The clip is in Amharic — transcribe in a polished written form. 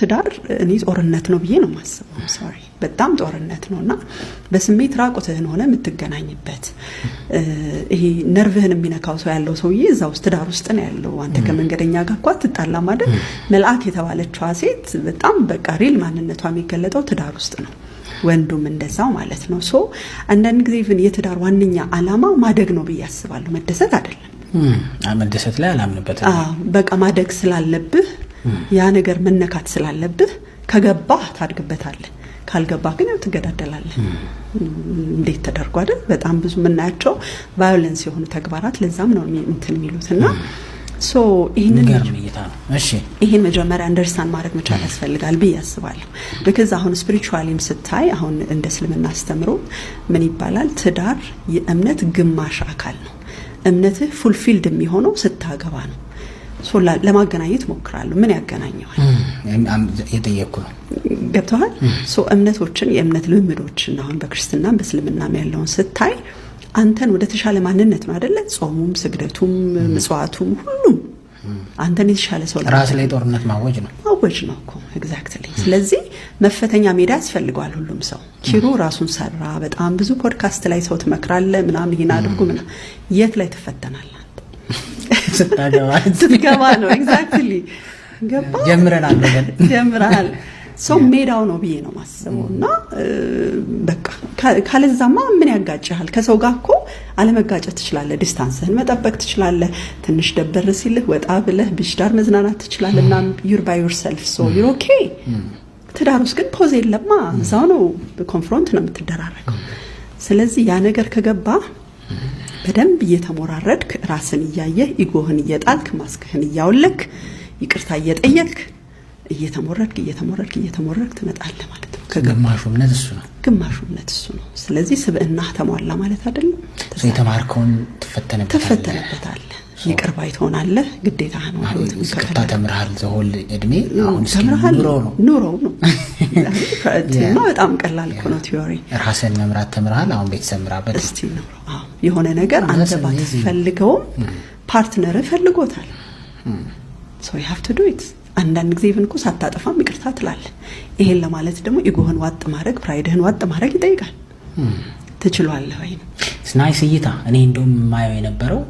ትዳር እኔ ጦርነት ነው ብዬ ነው የማስበው። Sorry፣ በጣም ጦርነት ነው። እና በስሜት ራቁትህን ሆነ የምትገናኝበት፣ ይሄ ነርቭህን የሚነካው ሰው ያለው ሰውዬ እዛ ውስጥ ትዳር ውስጥ ነው ያለው። አንተ ከመንገደኛ ጋር እኮ አትጣላም አይደል? መልአክ የተባለችዋ ሴት በጣም በቃ real ማንነቷ የሚገለጠው ትዳር ውስጥ ነው። ወንዱም እንደዛው ማለት ነው። So አንዳንድ ጊዜ even የትዳር ዋነኛ ዓላማ ማደግ ነው ብዬ አስባለሁ፣ መደሰት አይደለም። መደሰት ላይ አላምንበትም። በቃ ማደግ ስላለብህ፣ ያ ነገር መነካት ስላለብህ፣ ከገባህ ታድግበታለህ፣ ካልገባህ ግን ያው ትገዳደላለህ። እንዴት ተደርጎ አይደል? በጣም ብዙ የምናያቸው violence የሆኑ ተግባራት ለዛም ነው እንትን የሚሉት። እና so ይህንን የሚገርም እይታ ነው። እሺ። ይህን መጀመሪያ understand ማድረግ መቻል ያስፈልጋል ብዬ አስባለሁ። Because አሁን spiritually ም ስታይ፣ አሁን እንደ እስልምና አስተምሮ ምን ይባላል? ትዳር የእምነት ግማሽ አካል ነው። እምነትህ fulfilled የሚሆነው ስታገባ ነው። So ለማገናኘት ሞክራለሁ። ምን ያገናኘዋል? የጠየቅኩ ነው። ገብተዋል። So እምነቶችን፣ የእምነት ልምምዶችን አሁን በክርስትናም በእስልምናም ያለውን ስታይ አንተን ወደ ተሻለ ማንነት ነው አደለ? ጾሙም፣ ስግደቱም፣ ምጽዋቱም፣ ሁሉም አንተን የተሻለ ሰው ራስ ላይ ጦርነት ማወጅ ነው። ማወጅ ነው እኮ፣ exactly። ስለዚህ መፈተኛ ሜዳ ያስፈልገዋል ሁሉም ሰው። ኪሩ ራሱን ሰራ። በጣም ብዙ ፖድካስት ላይ ሰው ትመክራለህ ምናምን፣ ይሄን አድርጉ ምናምን። የት ላይ ትፈተናለህ? ስታገባ። ስትገባ ነው፣ exactly። ገባ። ጀምረናል ወገን። ጀምረሃል። ሰው ሜዳው ነው ብዬ ነው ማስበው። እና በቃ ካለዛማ ምን ያጋጭሃል? ከሰው ጋር እኮ አለመጋጨት ትችላለህ። Distance ህን መጠበቅ ትችላለህ። ትንሽ ደበር ሲልህ ወጣ ብለህ beach ዳር መዝናናት ትችላለህ። እና you're by yourself, so you're okay። ትዳር ውስጥ ግን pause የለማ፣ እዛው ነው፣ confront ነው የምትደራረገው። ስለዚህ ያ ነገር ከገባ በደንብ እየተሞራረድክ፣ ራስን እያየህ፣ ego ህን እየጣልክ፣ ማስክህን እያወለክ፣ ይቅርታ እየጠየቅክ፣ እየተሞረድክ እየተሞረድክ እየተሞረድክ ትመጣለህ ማለት ነው። ግማሹ እምነት እሱ ነው። ግማሹ እምነት እሱ ነው። ስለዚህ ስብዕናህ ተሟላ ማለት አይደለም። የተማርከውን ትፈተንበታለህ። ትፈተንበታለህ። ይቅር ባይ ትሆናለህ። ግዴታ ነው። ህይወት ይቅርታ ተምርሃል the whole እድሜ። አሁን እስኪ ተምርሃል። ኑሮ ነው። ኑሮው ነው እና በጣም ቀላል እኮ ነው theory። ራስን መምራት ተምርሃል። አሁን ቤተሰብ ምራበት። እስቲ ኑሮ፣ አዎ፣ የሆነ ነገር አንተ That's amazing. ባትፈልገውም partner ፈልጎታል። So you have to do it። አንዳንድ ጊዜ even እኮ ሳታጠፋም ይቅርታ ትላለህ። ይሄን ለማለት ደግሞ ego ህን ዋጥ ማድረግ፣ pride ህን ዋጥ ማድረግ ይጠይቃል። ትችሏለህ ወይ ነው። Nice እይታ። እኔ እንደውም የማየው የነበረው